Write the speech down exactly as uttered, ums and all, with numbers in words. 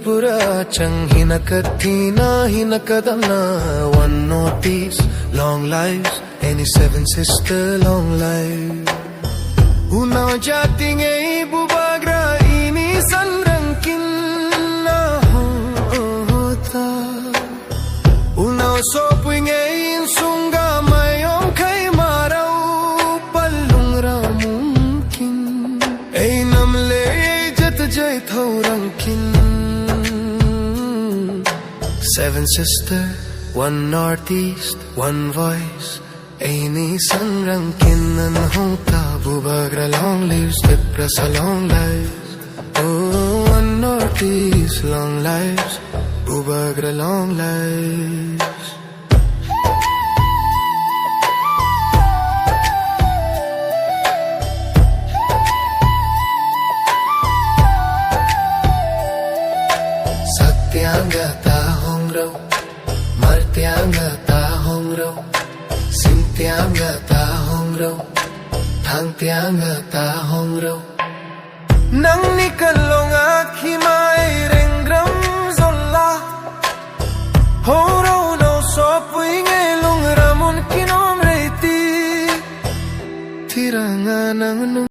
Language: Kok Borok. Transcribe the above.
Pura chang hina kathina hina kadana. One Northeast, long lives, any seven sister, long life. Unau jati ngei bubagra ini sanrangkin na hota. Unau sopui ngei insunga mayong khai marau palung ramungkin. Ei namle ei jat jai thaurangkin. Seven sister, one Northeast, one voice. Eini sangrangkin nan hota bubagra long lives, Tiprasa long lives. Oh, one Northeast long lives, bubagra long lives. Satyanga ta hongro, martyanga ta hongro, singtyanga ta hongro, thangtyanga ta hongro. Nangni kalonga khimai rengram zolla. Horo no sopui nge lungramun kinom reiti. Tiranga nang